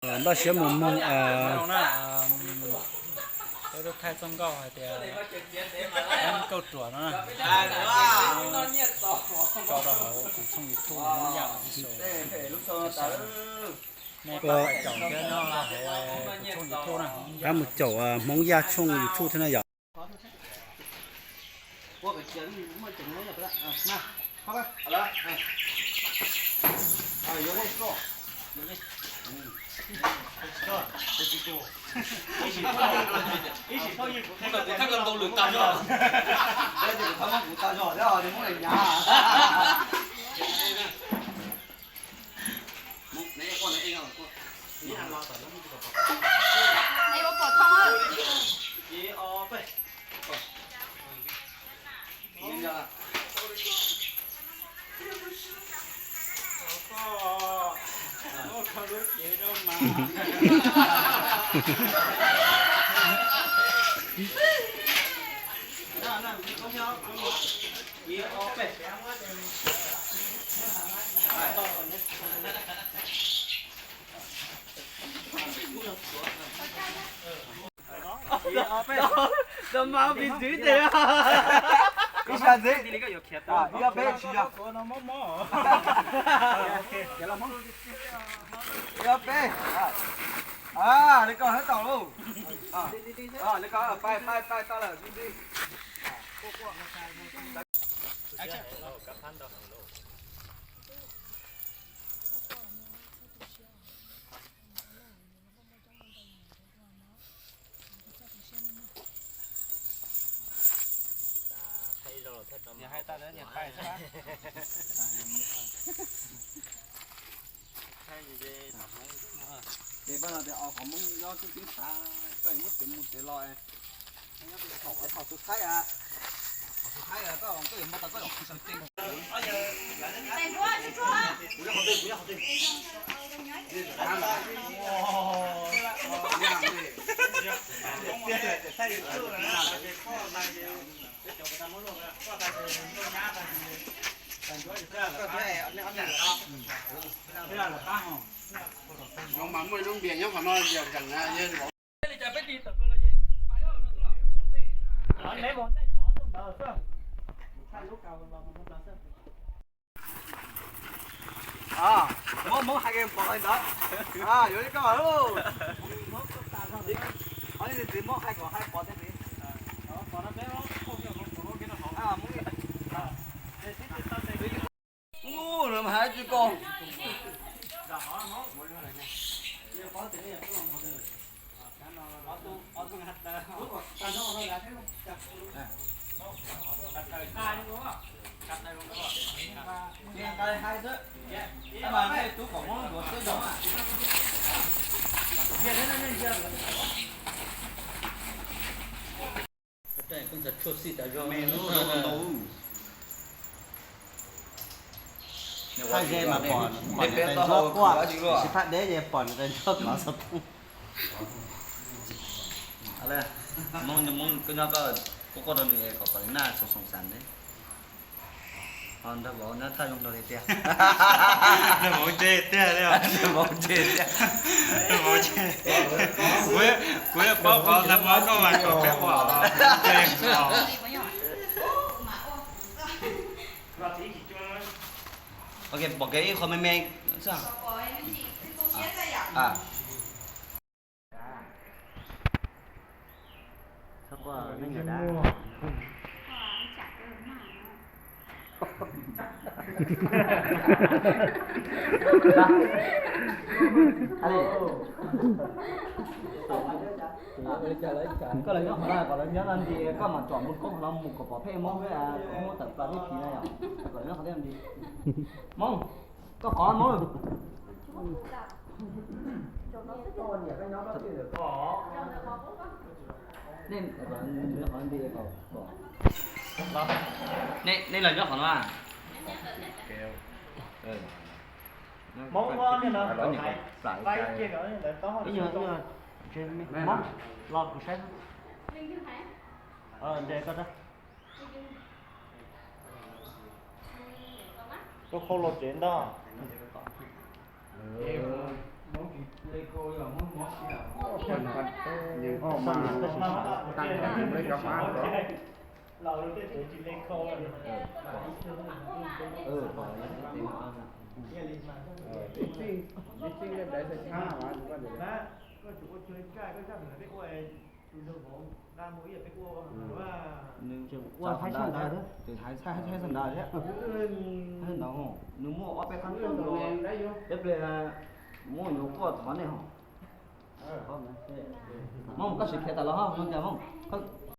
Npaj siab mus mloog. Peb tuaj thaij txoj nkauj hais tias nkauj ruam no, tso rau hauv kuv tshooj YouTube Hmoob Yaj Official. Nej pab caum thiab nyob rau hauv kuv tshooj YouTube na. Pab mus caum Hmoob Yaj tshooj YouTube thiab na yom. Ib sab ntxiv, ib ob peb tsis yog. Ib ob peb. Li ko hab tau lauj. Li ko, pais pais pais tau lawm. Ces pab no tias qhov Hmoob nyob tseem ceeb tas, koj muab tsev mus tsev los. Thaum tus Thaib, thaum tus Thaib koj koj yuav muab tau koj yuav sawv tsees. Mas muaj ib lub npias nyob qhov no yog zeem na. Muab Hmoob hais pom ntawd, yuav li koj. Qhov ntxiv Hmoob hais kom hais pom thiab ntxiv. Ub, no mas hais tsis ko. Phaj ze mas pom, pom nws tais ntsuab quaj, tab sis phaj deb ces pom nws tais ntsuab kov xov tooj. Hmoob, Hmoob, koj nyob koj quaj quaj rau nws kom kom nws naj xoom xoom xav ne. Ho nrog vauv nyob thaj zoo nrog li tiag. Nrog vauv ntse tiag li. Nrog vauv ntse tiag. Kuv, kuv yuav paub qhov ntawd mas koj mas kom peb ua ntse os. Ok, pom kev ib qho me me xwb. Txhob quaj, nej nyob dab. Koj los nyob qhov no kom lawv nyob no nti, koj mam tsom mus koob qhov no mus kom pom peb Hmoob, kom Hmoob tawm plaws peb phiv na yom. Kom lawv nyob qhov no nti. Hmoob, koj qhov Hmoob. Nej, nej los nyob qhov no a? Hmoob, Hmoob, los kuv saib. Ntes koj, koj khau los tsev ntag. Nws ua Thaib Thaib ntawd thiab, Thaib Thaib ntawd thiab, Thaib ntawd nws muaj ob peb qhab, peb ple muab yuav quaj thov nej ho. Mog, koj sim khiav tas los ho, no cas mog, koj